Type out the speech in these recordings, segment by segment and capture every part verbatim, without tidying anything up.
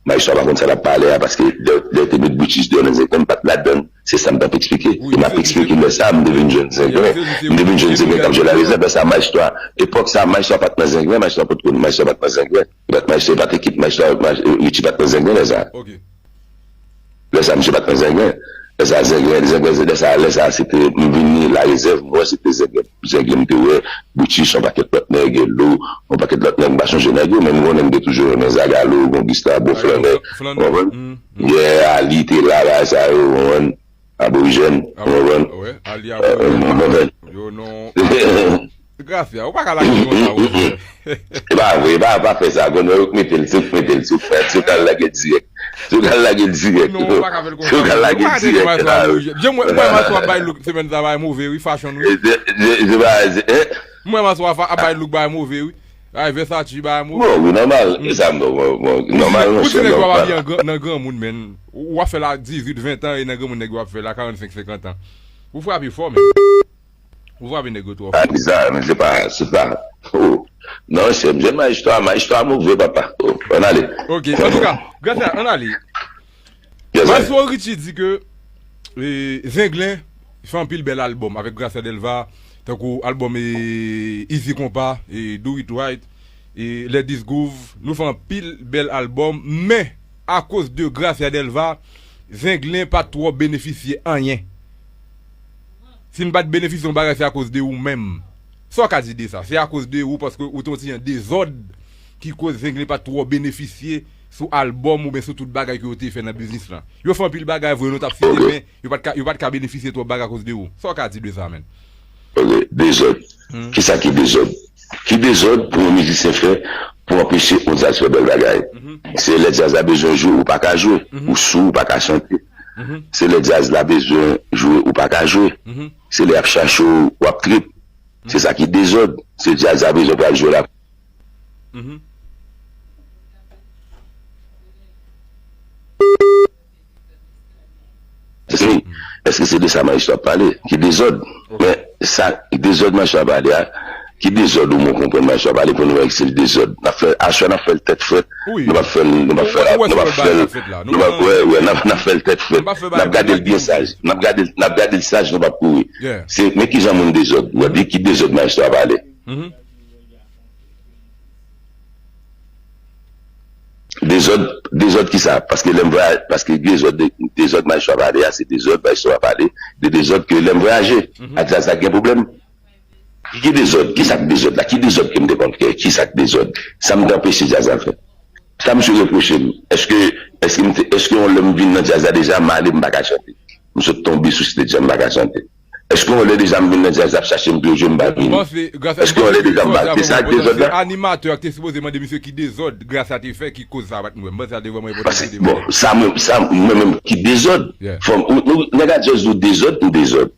Majistra pa konn sa l ap pale a, paske lè, lè yo te met Brutus deyò nan Zenglen, m pa t ladann. Se sa m t ap eksplike. E m ap eksplike lè sa a, m te vin jwenn Zenglen. M te vin jwenn Zenglen k ap jwe larezèv. Lè sa a, majistra, epòk sa a, majistra pa t nan Zenglen, majistra pa t konn, majistra pa t nan Zenglen. Li pa t majistra, li pa t ekip, majistra, maj-, Richie pa t nan Zenglen lè sa a. Lè sa a, misye pa t nan Zenglen. Lè sa a, Zenglen, Zenglen, lè sa a, lè sa a, se te, m vini larezèv, m wè se te Zenglen. Zenglen m te wè, Brutus, yon pakèt lòt nèg, Elo, yon pakèt lòt nèg, m pa chonje nèg yo, men m konnen m te toujou renmen Zagalo, Gon Gista, Bon Flannè, ou konprann? Yeah, Ali te la, bagay sa yo, ou konprann? Aborijèn, ou konprann? Ou konprann? Gracia, ou pa ka lage konsa, Roger. E pa vre, pa, pa fè sa, Gon, yo k mete l, se w k mete l, se w k fè, se w k al lage l dirèk. Se w k al lage l dirèk. Non, ou pa ka fè l konsa. Se w k al lage l dirèk. Jan mwen, mwen, Maswa ap bay look semèn sa, bagay move, wi, fashion, wi. Se, se, se pa, se, eh? Mwen, Maswa ap bay look, bagay move, wi. Ay, Versace, bagay move. Bon, wi, nòmal. E sa, bon, bon, bon, nòmal, non, chè, nòmal. Pou di nèg yo ap abiye nan granmoun, men. Ou ap fè la dizuit, ven tan, e nan granmoun nèg yo ap fè la karannsenk, senkant an. Ou frape fò, men. Ou frape nèg yo twò fò. A, bizarre, men se pa, se pa. Oh. Non, chè, m jwenn majistra, majistra move, papa. Oh, ann ale. Ok, antouka, Gracia, ann ale. Maestro Richie di ke, eh, Zenglen fè anpil bèl albòm avèk Gracia Delva, tankou albòm, eh, Easy Konpa, eh, Do It Right, eh, Let This Groove. Nou fè anpil bèl albòm, men akoz de Gracia Delva, Zenglen pa t twò benefisye anyen. Si n pa t benefisye yon bagay, se akoz de ou menm. Sa w ka di de sa? Se akoz de ou, paske ou te yon ti jan dezòd ki koz Zenglen pa t twò benefisye sou albòm oubyen sou tout bagay ke yo te fè nan biznis lan. Yo fè anpil bagay vre, nou t ap site, men yo pa t ka, yo pa t ka benefisye twòp bagay akoz de ou. Sa w ka di de sa, menn? Ok, dezòd. Kisa ki dezòd? Ki dezòd pou yon mizisyen fè pou anpeche yon djaz fè bèl bagay? Se lè djaz la bezwen jwe, ou pa ka jwe. Ou sou, ou pa ka chante. Se lè djaz la bezwen jwe, ou pa ka jwe. Se lè y ap chache w, w ap trip. Se sa ki dezòd. Se djaz la bezwen pral jwe la. Se, èske se de sa majistra ap pale? Ki dezòd? Men sa, dezòd majistra ap pale a, ki dezòd ou mwen konprann majistra ap pale pou nou wè si l dezòd? N ap fè, aswè n ap fè l tèt frèt. Nou p ap fè l, nou p ap fè l, nou p ap fè l, nou p ap, wè, wè, n ap, n ap fè l tèt frèt. N ap gade l byen saj. N ap gade l, n ap gade l saj, nou p ap kouri. Se, men kijan moun dezòd? W ap di ki dezòd majistra ap pale? Dezòd, dezòd kisa? Paske lè m vwayaje, paske dezòd, dezòd majistra pale a, se dezòd majistra pale, de dezòd ke lè m vwayaje. A djaz la gen pwoblèm. Ki dezòd? Kisa k dezòd la? Ki dezòd ke m te konn fè? Kisa k dezòd? Sa m te anpeche djaz la fè? Sa misye repwoche m? Èske, èske m te, èske yon lè m vin nan djaz la deja, m ale, m pa ka chante? M sot tonbe sou stage, m pa ka chante. Èske yon lè deja m vin nan djaz la ap chache m pou yo jwe m pa vini? Èske yon lè deja m pa, se sa k dezòd la? Animatè a te sipoze mande misye ki dezòd Gracia te fè ki koz sa pa t mwen. M panse sa te vrèman enpòtan. Bon, sa mwen, sa mwen menm ki dezòd. Fò m, ou, ou, nèg a djaz ou dezòd, ou dezòd.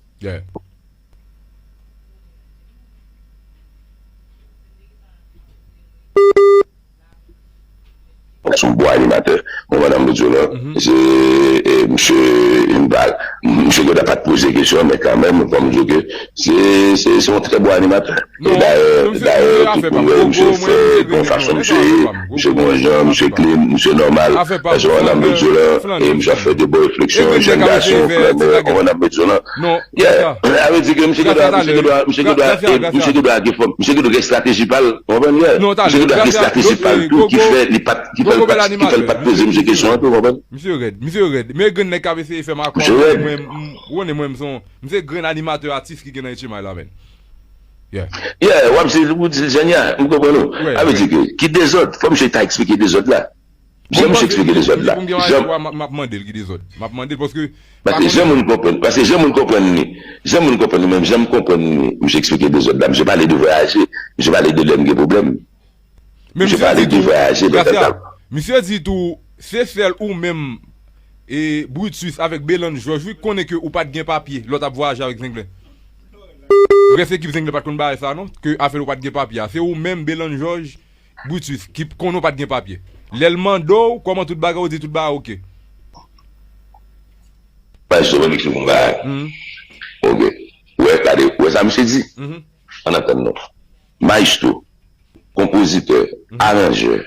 Se yon bon animatè. Ou konprann sa m vle di w la? Se, e, misye, li pa, misye genlè pa t poze kesyon, men kanmenm, fò m di w ke se, se, se yon trè bon animatè. E dayè, dayè, tout moun wè misye fè, bon fason misye ye, misye bon jan, misye clean, misye nòmal. Ou konprann sa m vle di w la? E misye ap fè de bon refleksyon, jèn gason, flannè, ou konprann sa m vle di w la? Yeah. Sa vle di ke misye gen dwa, misye gen dwa, misye gen dwa, e, misye gen dwa gen fòm, misye gen dwa gen estrateji pa l, ou konprann, yeah. Misye gen dwa gen estrateji pa l tou ki fè li pa t, ki fè l pa t, ki fè l pa t poze misye kesyon an tou, ou konprann? Misye rèd, misye rèd. Men grenn nèg k ap eseye fè m akwè mwen, m, ou konnen mwen, m se yon, m se grenn animatè atis ki gen nan H M I la, menn. Yeah. Yeah, w ap se, ou di l jan l ye a, m konprann ou. Sa vle di ke, ki dezòd? Fò misye ta eksplike dezòd la. Jan misye eksplike dezòd la. Jan m ap mande l ki dezòd. M ap mande l paske. Paske jan moun konprann, paske jan moun konprann li, jan moun konprann li, menm jan m konprann li, misye eksplike dezòd la. Misye pale de vwayaje, misye pale de lè m gen pwoblèm. Misye pale de vwayaje, Gracia, misye di tou, se sèl ou menm, e, Brutus avèk Beland Jòj, wi, konnen ke ou pa t gen papye lè w t ap vwayaje avèk Zenglen. Rès ekip Zenglen pa t konn bagay sa, non, ke afè ou pa t gen papye a. Se ou menm, Beland Jòj, Brutus, ki konnen w pa t gen papye. Lè l mande w kòman tout bagay, ou di tout bagay oke. Bay sou mwen, misye, pou m bagay. Oke. Ou wè, gade, ou wè sa misye di? Ann antann non. Mayestwo, konpozitè, aranjè,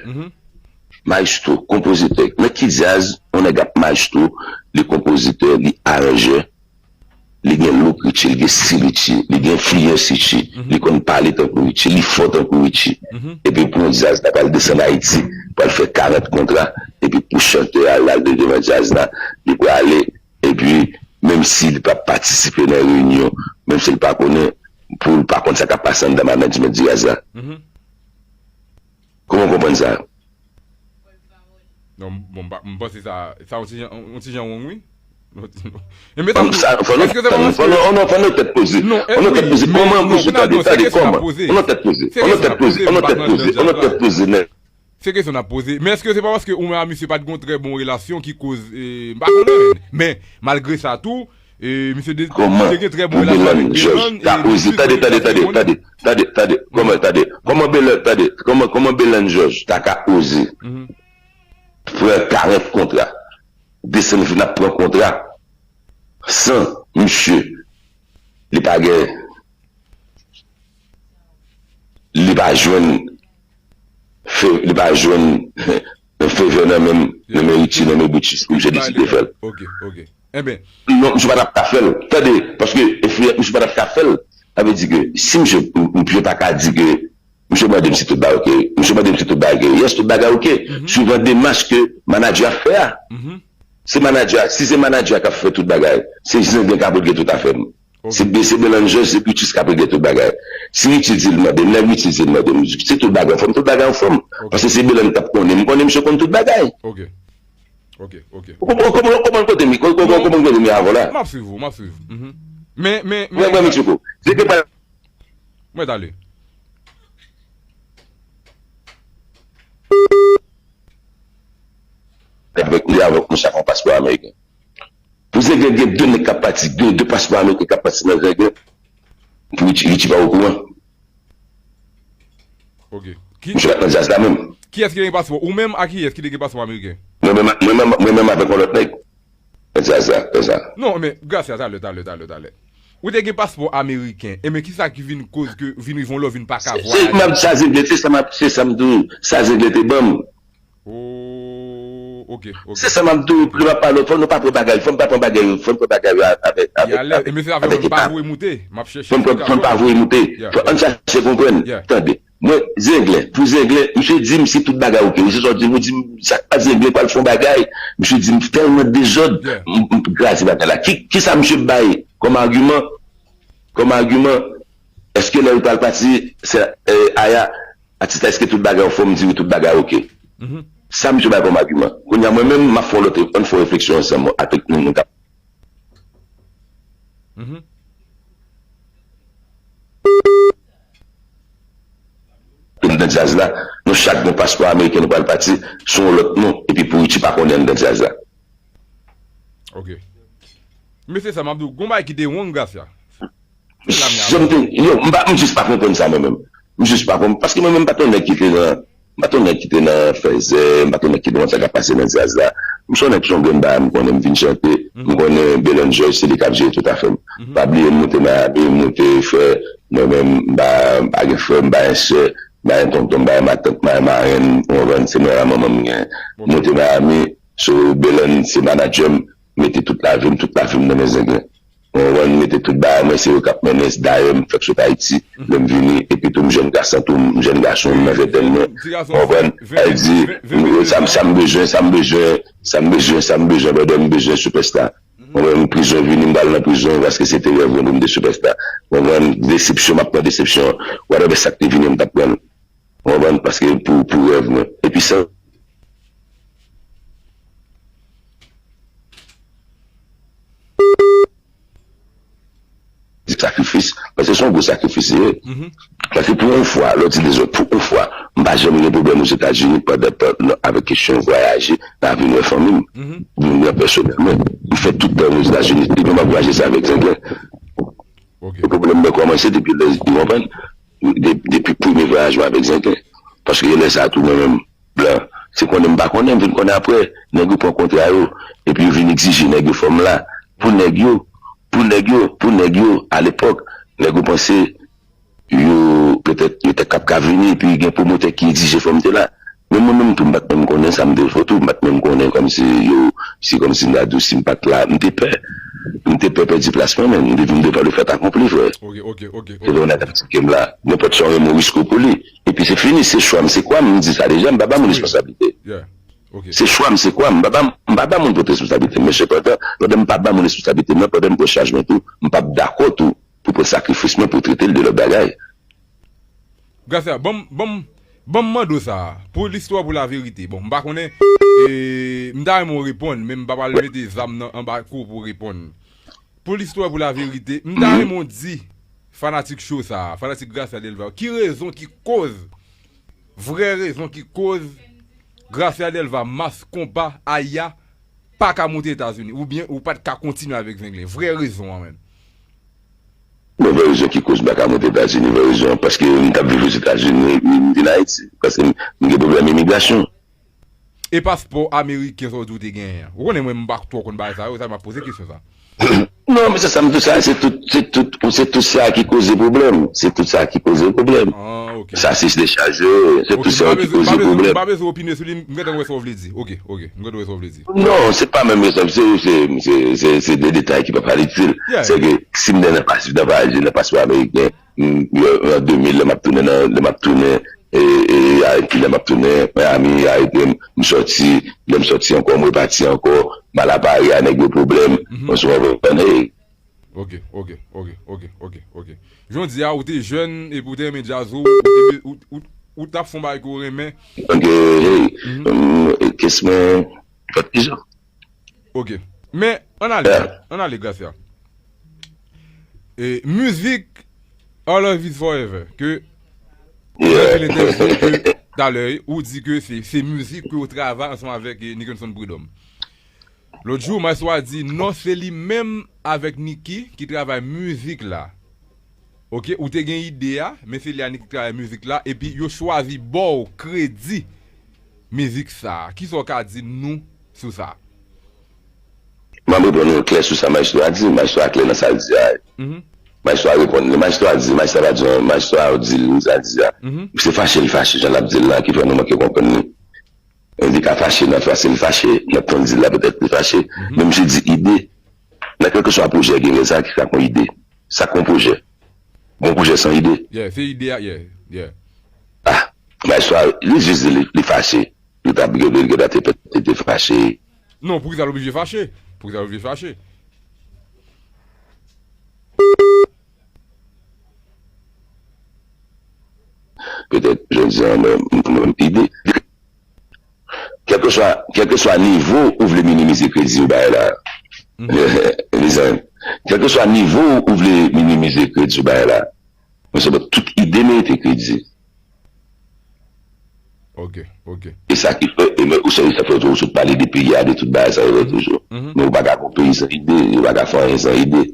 Maestro, konpozitè. Men ki djaz, yon nèg ap maestro, li konpozitè, li aranjè, li gen look Richie, li gen stil Richie, li gen enfliyans Richie, li konn pale tankou Richie, li fò tankou Richie. Epi pou yon djaz la pral desann Ayiti, pral fè karant kontra, epi pou chantè a al devan djaz la, li prale, epi menm si li pa patisipe nan reyinyon, menm si li pa konnen, pou li pa konn sa k ap pase anndan management djaz la. Kòman w konprann sa? Non, bon, m pa- m panse sa, sa yon ti jan, yon ti jan wrong, wi. Yon ti- E Fò nou, sa- fò nou, fò nou, fò nou, fò nou tèt poze. Fò nou tèt poze. Kòman pou sou tade, tade, kòman? Fò nou tèt poze. Fò nou tèt poze. Fò nou tèt poze. Fò nou tèt poze, nèg. Se kesyon n ap poze. Men èske se pa paske ou menm a misye pa t gon trè bon relasyon ki koz, eh, m pa konnen, men, men malgre sa tou, eh, misye de- misye gen trè bon relasyon avèk Belan, e li plis relasyon konnen. Tade, tade, tade, tade, tade, tade, kòman, tade, kòman Belan, tade, kòman, kòman Belan Jòj ta ka oze pran karant kontra, desann vin ap pran kontra, san misye, li pa gen, li pa jwenn, fe- li pa jwenn favor nan men, nan men Richie, nan men Britchis, pou misye deside fè l. Ok, ok. Enben, Non, misye pa t ap ka fè l. Tande, paske enfliyans misye pa t ap ka fè l. Sa vle di ke si misye, misye pa ka di ke misye mande m si tout bagay oke. Misye mande m si tout bagay oke. Yes, tout bagay oke. Suivan demach ke manadjè a fè a. Se manadjè a, si se manadjè a k ap fè tout bagay, se Zenglen k ap regle tout afè m. Se se Belan Jòj, se Britchis k ap regle tout bagay. Si Richie di l mande m, nèg Richie di l mande m, se tout bagay anfòm, tout bagay anfòm. Paske se Belan k ap konnen. M konnen misye konn tout bagay. Ok. Ok, ok. Ou konprann, ou konprann, ou konprann kote m, ou konprann, ou konprann kote m ye avan la. M ap swiv ou, m ap swiv ou. Men, men, men. Mwen, mwen, Michiko. Se te pa. Mwen tale. Avèk li, avèk mwen, chak yon paspò ameriken. Pou Zenglen gen de nèg k ap pati, gen de paspò ameriken k ap pati nan Zenglen. Pou Richie, Richie pa okouran. Ok. Misye pa t nan djaz la menm. Kiyès ki te gen paspò? Ou menm ak kiyès ki te gen paspò ameriken? Mwen menm, mwen menm, mwen menm avèk yon lòt nèg. Nan djaz la, nan djaz la. Non, men, Gracia, talè, talè, talè, talè. Ou te gen paspò ameriken, e men kisa ki vin koz ke vin rive yon lè w vin pa ka vwayaje? Se, se, m ap, sa Zenglen, se sa m ap, se sa m di w, sa Zenglen te ban m. Oh, ok, ok. Se sa m ap di w, pou nou pa pale, fò nou pa pran bagay, fò n pa pran bagay yo, fò n pran bagay yo avèk, avèk, avèk, avèk epa. Fò n pa voye moute. Fò, ann chache konprann. Tande. Mwen, Zenglen, pou Zenglen, misye di m si tout bagay oke. Misye sot di m, ou di m, sa k pa Zenglen pral fè yon bagay. Misye di m tèlman dezòd, m, m kraze bagay la. Ki, kisa misye bay kòm agiman? Kòm agiman, èske lè l pral pati, se, eh, Aya, atis la, èske tout bagay anfòm? M di wi, tout bagay oke. Sa misye bay kòm agiman. Kounye a, mwen menm, m ap fè yon lòt, ann fè yon refleksyon ansanm avèk nou, nou k ap Anndan djaz la, nou chak gen paspò ameriken, nou pral pati sou yon lòt non, epi pou Richie pa konnen anndan djaz la. Ok. Men se sa, m ap di w, gon bagay ki te wrong, Gracia. Jan m te, yo, m pa, m jis pa konprann sa mwen menm. M jis pa konprann, paske mwen menm m pa t yon nèg ki te nan, m pa t yon nèg ki te nan fèzè, m pa t yon nèg ki te konn sa k ap pase nan djaz la. M se yon nèg ki yon grenn bagay, m konnen m vin chante, m konnen Belan Jòj se li k ap jere tout afè m. Pa bliye m moute Miami, m moute fè, mwen menm, m pa, m pa gen frè, m pa gen sè, m pa gen tonton, m pa gen matant, m pa gen marenn, ou konprann, se mwen ak manman m gen. M moute Miami, so Belan se manadjè m, mete tout lavi m, tout lavi m nan men Zenglen. Ou konprann, mete tout bagay mwen, se yo k ap mennen, dayè m fèk sot Ayiti, lè m vini, epi tou m jèn gason tou, m jèn gason, m nan ventèn mwen, ou konprann, sa vle di, sa, sa m bezwen, sa m bezwen, sa m bezwen, sa m bezwen, brother, m bezwen sipèsta. Ou konprann, prizon vini, m pral nan prizon, paske se te rèv mwen pou m te sipèsta. Ou konprann, desepsyon, m ap pran desepsyon, whatever sa k te vini, m t ap pran l. Ou konprann, paske pou, pou rèv mwen. Epi sa, di sakrifis, paske se yon gwo sakrifis li ye. Paske pou yon fwa, lè w di lezòt, pou yon fwa, m pa janm gen pwoblèm Ozetazini pandan, pandan, avèk kesyon vwayaje, nan vin wè fanmi m. Mwen menm pèsonèlman, m fè tout tan m Ozetazini, depi m ap vwayaje se avèk Zenglen. Pwoblèm mwen kòmanse depi lè, ou konprann, de- depi premye vwayaj mwen avèk Zenglen. Paske lè sa a tou mwen menm, blan. Se konnen m pa konnen, m vin konnen apre. Nèg yo pran kontra yo, epi yo vin egzije nèg yo fò m la. Pou nèg yo, pou nèg yo, pou nèg yo, alepòk, nèg yo panse yo, petèt, yo te k ap ka vini, epi gen pwomotè ki egzije fò m te la. Men mwen menm tou, m pa t menm konnen sa m te fè tou, m pa t menm konnen kòmsi yo, si kòmsi m ta di w si m pa t la, m te pè. M te pè pèdi plas mwen menm, m te, m te pè le fèt akonpli, frè. Ok, ok, ok. Se lè w nan kritike m la, nenpòt sa w renmen w riske w pou li. Epi se fini, se chwa m, se kwa m, m di sa deja, m pa ba moun responsablite. Yeah. Ok. Se chwa m, se kwa m, m pa ba, m pa ba moun tout responsablite. Men sepandan, pandan m pa ba moun responsablite m nan, pandan m pran chaj mwen tou, m p ap dakò tou pou pran sakrifis mwen pou trete l de lòt bagay. Gracia, ban m, ban m, ban m mande w sa. Pou listwa, pou laverite. Bon, m pa konnen, e, m ta renmen w reponn, men m pa pral mete zam nan anba kou pou w reponn. Pou listwa, pou laverite, m ta renmen w di fanatik cho sa, fanatik Gracia Delva, ki rezon ki koz, vrè rezon ki koz Gracia Delva, Mass Konpa, Aya, pa ka monte Etazini, oubyen ou pa t ka kontinye avèk Zenglen. Vrè rezon an menm. Bon, vrè rezon ki koz m pa ka monte Etazini, vrè rezon an, paske m t ap viv Ozetazini, epi m vin Ayiti, paske m, m gen pwoblèm imigrasyon. E paspò ameriken sa w di w te genyen an? Ou konnen mwen m pa twò konn bagay sa yo, sa m ap poze kesyon sa. Non, men se sa m di w sa, se tout, se tout, se tout sa ki koze pwoblèm. Se tout sa ki koze pwoblèm. Ah, ok. Sa se dechaje, se Ok, tout m sa pa yo ki bezwen, m pa koze bezwen, m pwoblèm. pa bezwen opine sou li, m gentan wè sa w vle di. Ok, ok, m gentan wè sa w vle di. Non, se pa menm rezon, se, se, se, se, se de detay ki pa pale itil. Yeah. Se ke si m te nan pas, nan pas, nan paspò ameriken, m, yo, an de mil, lè m ap tounen nan, lè m ap tounen, e, e, Ayiti, lè m ap tounen Miami, yo arete m, m sòti, lè m sòti ankò, m repati ankò, m al a Pari a nèg yo pwoblèm, mwen sou konprann, hey, Ok, ok, ok, ok, ok, ok. Jodi a, ou te jèn, epi ou te renmen djaz ou, ou te, ou, ou, ou t ap fè yon bagay ke w renmen. Ok, hey, mm, kes mwen, fòt ki jan. Ok. Men, ann ale, ann ale, Gracia. E, mizik Our Love Is Forever, ke Yeah. Anpil entèvyou ke talè, ou di ke se, se mizik ke ou travay ansanm avèk, eh, Nickenson Prud'homme. Lòt jou, Maestro a di non, se li menm avèk Nicky ki travay mizik la. Ok, ou te gen ide a, men se li a Nicky ki travay mizik la, epi yo chwazi ba w kredi mizik sa. Kisa w ka di nou sou sa? M ap reponn ou klè sou sa Maestro a di. Maestro a klè nan sa l di a. Maestro a reponn li. Maestro a di, Maestro a pa di, Maestro a di l sa l di a. Se fache l fache, jan l ap di l la, ki fè nou manke konprann li. Li ka fache nan fache l fache, nan tan l di l la, petèt li fache. Men misye di ide. Nan kèlkeswa pwojè gen lè sa ki sa k yon ide. Sa k yon pwojè. Bon pwojè san ide. Yeah, se ide a, yeah, yeah. Ah, Maestro a, li jis di li, li fache. Li t ap gen, li gentan te, te, te fache. Non, poukisa l oblije fache? Poukisa l oblije fache? Petèt, jodi a, mwen, mwen, ide. Kèlkeswa, kèlkeswa nivo ou vle minimize kredi ou bay la. Mezanmi, kèlkeswa nivo ou vle minimize kredi ou bay la. Mwen se tout ide merite kredi. Ok, ok. E sa ki fè, e men, ou sa, sa fè ou sot pale de peyi a, de tout bagay sa yo toujou. Men ou pa ka gon peyi san ide, ou pa ka fè anyen san ide.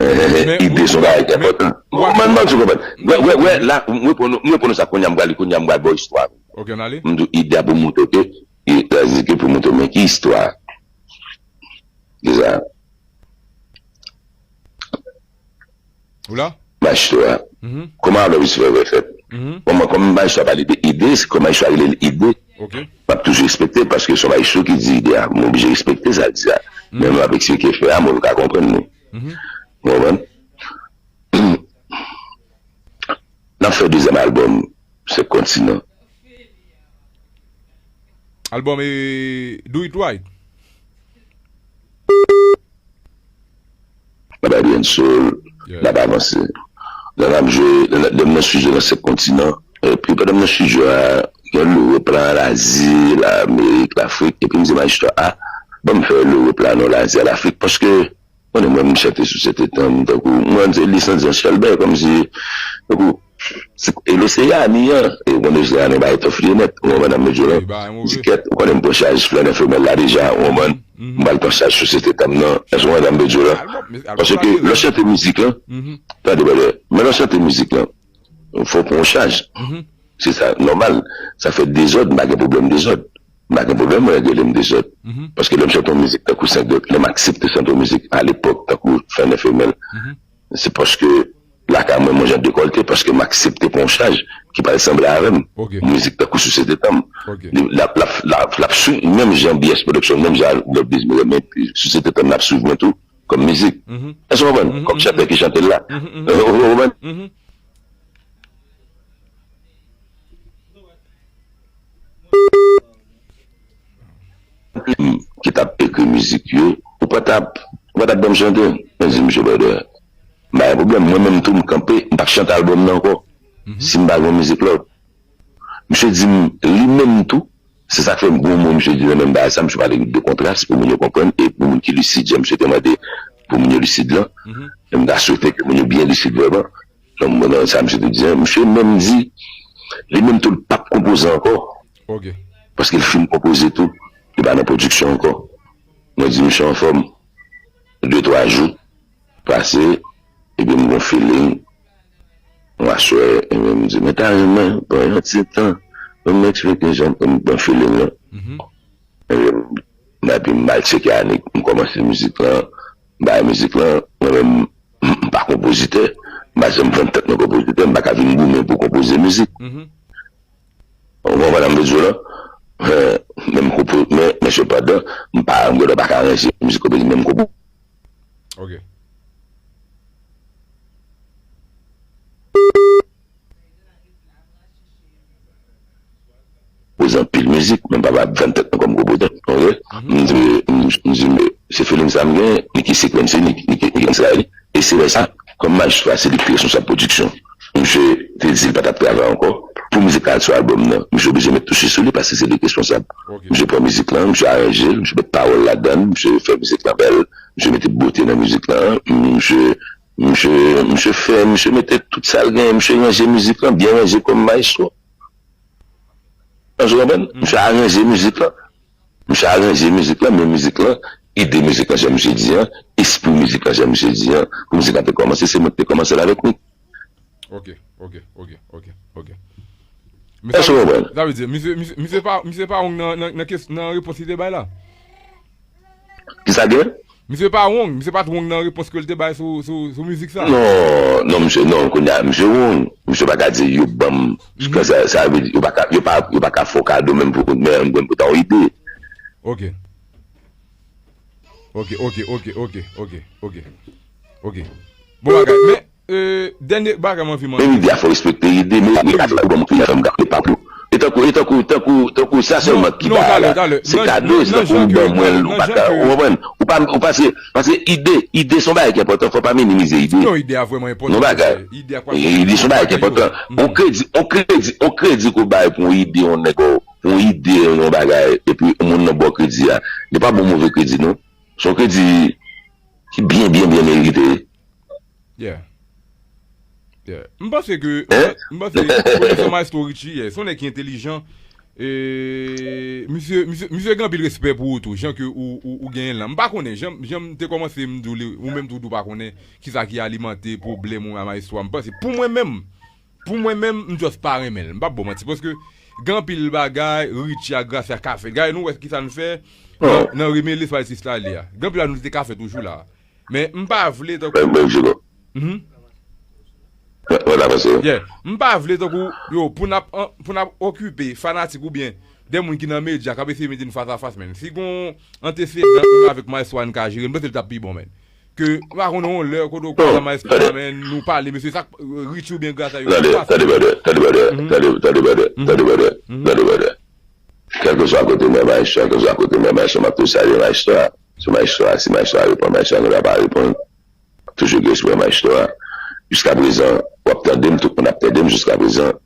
Ide se yon bagay ki enpòtan. Mwen, mwen, mwen, mwen, mwen, la, mwen, mwen, mwen, sa kounye a, mwen, kounye a, mwen, bon istwa. Ok, ann ale. Mwen di ide a pou montre ke, e, sa di ke pou montre men ki istwa. Se sa. Ou la? Maestro a. Kòman alò misye fè fèt? Kòman, kòman maestro a pale de ide, se kòman maestro a rele l ide? M ap toujou respekte l paske se yon maestro ki di ide a, m oblije respekte sa l di a. Men m ap eksplike fè a, moun ka konprann li. Ou konprann? N ap fè dezyèm albòm, Senk Kontinan. Albòm e Do It Right. N ap bay dancehall, n ap avanse. Lè n ap jwe, lè m nan estidyo nan Senk Kontinan, epi pandan m nan estidyo a, gen Lewòp la, Lazi, Amerik, Lafrik, epi m di maestro a, ban m fè Lewòp la, non, Lazi a, Lafrik, paske, konnen mwen, m chante sou sete tan, m tankou, mwen, se li santi yon chèlbè, kòmsi, tankou, se, e loseyan an, e konnen loseyan an, bagay tòf li nèt, ou konprann, m di w la, m di kèt, ou konnen m pran chaj flannè femèl la deja, ou konprann, m pral pran chaj sosyete tan m nan, èske w konprann sa m vle di w la? Paske lè w chante mizik lan, tande, brother, men lè w chante mizik lan, fò w pran yon chaj. Se sa, nòmal. Sa fè dezòd, m pa gen pwoblèm dezòd. M pa gen pwoblèm mwen rele m dezòd. Paske lè m chante yon mizik tankou senk de, lè m aksepte chante yon mizik alepòk tankou flannè femèl, se paske lakay mwen, mwen jan dekòlte, paske m aksepte pran yon chaj. ki pral sanble avè m. Mizik tankou Si Se Te Tan m. L ap, l ap, l ap, l ap swiv, menm jan B S Production, menm jan lòt biznis, men Si Se Te Tan m, l ap swiv mwen tou, kòm mizik. Èske w konprann? Kòm chantè ki chante l la. Ou konprann? Ki t ap ekri mizik yo, ou pa t ap, ou pa t ap ban m chante. Mwen di, "Mesye, brother, m pa gen pwoblèm." Mwen menm tou, m kanpe, m p ap chante albòm nan ankò. Si m pa gen yon mizik lòt. Misye di m, li menm tou, se sa k fè m gen yon mo, misye di nan menm bagay sa, misye pale de kontras pou moun yo konprann, e pou moun ki lisid, jan misye te mande pou moun yo lisid lan, e m ta swete ke moun yo byen lisid vrèman. Nan, nan sa misye te di an, misye menm di, li menm tou, l p ap konpoze ankò. Paske l fin konpoze tou, li pa nan pwodiksyon ankò. Mwen di misye anfòm, de twa jou pase, epi m gon feeling, yon aswè, epi m di, "Mwen ta renmen pran yon ti tan pou m eksplike jan m pran feeling lan." Epi m, epi m al tcheke Anik, m kòmanse mizik lan, m bay mizik lan, mwen menm, m pa konpozitè, m pa janm vann tèt mwen konpozitè, m pa ka vin goumen pou konpoze mizik. Ou konprann sa m vle di w la? Men, men m konpo-, men, men sepandan, m pa, m gentan pa ka aranje mizik konpoze, men m konpo-, konpoze anpil mizik, men m pa ka vann tèt mwen kòm konpozitè, ok? M di, m, m di, men se feeling sa m gen, Nicky Sequence, Nicky, Nicky, Nicky Sequence la, e se lè sa, kòm Maestro a, se li ki responsab pwodiksyon. Misye te di l pa t ap travay ankò. Pou mizik la al sou albòm nan, misye oblije met touche sou li paske se li ki responsab. Misye pran mizik lan, misye aranje l, misye met pawòl ladan l, misye fè mizik lan bèl, misye mete bote nan mizik lan, misye, misye, misye fè, misye mete tout sa l genyen, misye ranje mizik lan, byen ranje kòm Maestro. Èske w konprann? Misye aranje mizik lan. Misye aranje mizik lan, men mizik lan, ide mizik lan, jan misye di an, espri mizik lan, jan misye di an, pou mizik lan te kòmanse, se mwen ki te kòmanse l avèk li. Ok, ok, ok, ok, ok. Èske w konprann? Sa vle di, misye, misye, misye pa, misye pa wrong nan, nan, nan kes-, nan repons li te bay la? Kisa gen? Misye pa wrong, misye pa t wrong nan repons ke l te bay sou, sou, sou mizik sa. Non, non, misye, non, kounye a, misye wrong. Misye pa ka di yo ban m, sa, sa vle di, yo pa ka, yo pa, yo pa ka fè w kado menm pou, menm pou ta yon ide. Ok. Ok, ok, ok, ok, ok, ok. Ok. Bon bagay, men, euh, dènye bagay m anvi mande. Men ide a fò respekte ide, men ide a fò ban m kriye fè m gade pa pou. E tankou, e tankou, tankou, tankou sa sèlman ki ba la. Se kado, se tankou ou ban mwen l, ou pa ka, ou konprann? Ou pa, ou pa se, paske ide, ide se yon bagay ki enpòtan, fò pa minimize ide. Non, ide a vrèman enpòtan. Non, bagay. Ide se yon bagay ki enpòtan. On kredi, on kredi, on kredi ke w bay pou yon ide, yon nèg, pou yon ide, yon bagay, epi yon moun nan ba w kredi a. Li pa ba w move kredi, non. Se yon kredi ki byen, byen, byen merite. Yeah. Yeah. M panse ke, m panse ke Pwofesè Maestro Richie, yeah, se yon nèg ki entelijan. E, misye, misye, misye gen anpil respè pou ou tou, jan ke ou, ou, ou genyen l lan. M pa konnen, jan, jan m te kòmanse m di w li, ou menm tou di w pa konnen kisa ki alimante pwoblèm ou a Maestro a. M panse, pou mwen menm, pou mwen menm, m just pa renmen l. M p ap ba w manti, paske gen anpil bagay, Richie ak Gracia ka fè. Gade, nou wè kisa n fè nan, nan Remele Spicy Style li a. Gen anpil bagay nou te ka fè toujou la. Men m pa vle tankou. Mwen, mwen, je kon. Mhm. Mwen, mwen ta panse. Yeah. M pa vle tankou, yo, pou n ap, an, pou n ap okipe fanatik oubyen de moun ki nan medya k ap eseye mete n fas a fas, men. Si gon antesedan ou avèk Maestro a n ka jere, m panse l t ap pi bon, men. Ke, m pa konnen yon lè kote w kwaze a Maestro a, men, nou pale, mesye, sa k, Richie oubyen Gracia yo. Tande, tande, brother, tande, brother, tande, tande, brother, tande, brother, tande, brother. Kèlkeswa kote m wè Maestro, kèlkeswa kote m wè Maestro, m ap toujou salye Maestro a. Si Maestro a, si Maestro a reponn, Maestro a genlè pa reponn. Toujou gen respè Maestro a. Jiskaprezan, w ap tande m, tout moun ap tande m, jiskaprezan,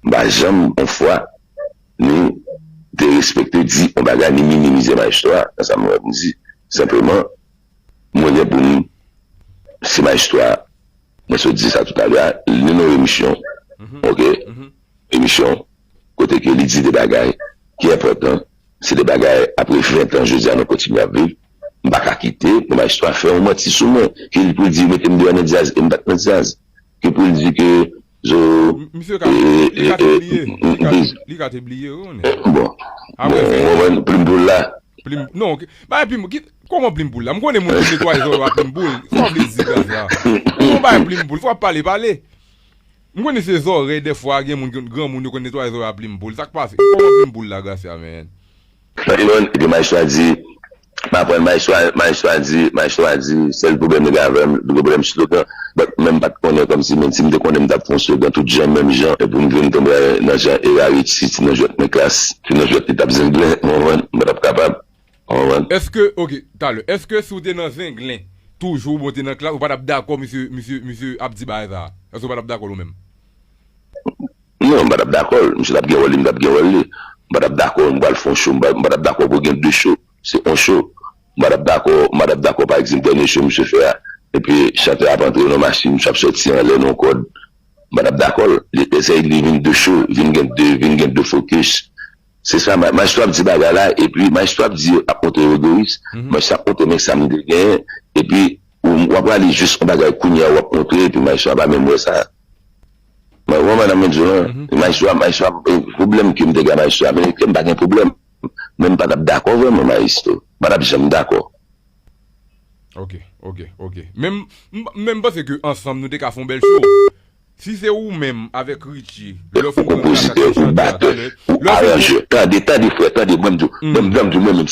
m pa janm, yon fwa, ni derespekte, di yon bagay, ni minimize Maestro a, nan sa m wè pou m di. Senpleman, mwen gen pou m, se Maestro a, mwen sot di sa toutalè a, li nan yon emisyon, ok? Emisyon kote ke li di de bagay ki enpòtan, se de bagay apre ven tan jodi a nou kontinye ap viv. M pa ka kite pou Maestro a fè yon manti sou mwen, ke li pou l di mete m deyò nan djaz e m pa t nan djaz, ke pou l di ke zo. Misye ka, li ka te bliye, li ka te, li ka te bliye, wi, konnen. Bon, bon, ou konprann plim pou l la. Plim, non, ok. Bay plim, ki, kòman plim pou l la? M konnen moun ki netwaye zò yo a plim pou l. Sa w vle di, Gracia? Kòman bay plim pou l? Fò w ap pale, pale. M konnen se zòrèy dèfwa gen moun, granmoun yo konn netwaye zòrèy a plim poul. Sa k pase? Kòman plim poul la, Gracia, man? Yon, epi Maestro a di, m aprann Maestro a, Maestro a di, Maestro a di, sèl pwoblèm li gen avè m, li gen pwoblèm slogan. But mwen m pa t konnen kòmsi, men si m te konnen m t ap fè yon slogan tout jan, menm jan, epi m vin tonbe nan jan Erarity, ti nan jwèt mwen klas, ti nan jwèt li t ap zenglen, ou konprann, m pa t ap kapab, ou konprann. Èske, ok, talè, èske si w te nan zenglen, toujou bon te nan klas, ou pa t ap dakò misye, misye, misye ap di bagay sa a? Èske ou pa t ap dakò l ou menm? Non, m pa t ap dakò l. Misye t ap gen wòl li, m t ap gen wòl li. M pa t ap dakò, m pral fè yon cho, m pa, m pa t ap dakò pou gen de cho. Se yon cho. M pa t ap dakò, m pa t ap dakò, pa egzanp, dènye cho misye fè a. Epi chantè a ap antre nan machin, misye ap sòti anlè nan yon kòd. M pa t ap dakò l. Li esèy li vin de cho, vin gen de, vin gen de fokis. Se sa, ma- Maestro ap di bagay la, epi Maestro ap di ap montre egoyis. Maestro ap montre men sa m te genyen, epi ou w ap rale jis yon bagay kounye a w ap montre, epi Maestro a pa menm wè sa. Mwen, ou konprann sa m di w lan? Maestro a, Maestro a, pwoblèm ke m te gen ak Maestro a, men ke m pa gen pwoblèm. Men m pa t ap dakò vrèman, Maestro. M pa t ap janm dakò. Ok, ok, ok. Men m, m, men m panse ke ansanm nou te ka fè yon bèl show. Si se ou menm avèk Richie, lè w fin pran klas ak chantè a, talè, lè w fin pran Tande, tande, frè, tande, mwen m di w, mwen m di w, mwen menm,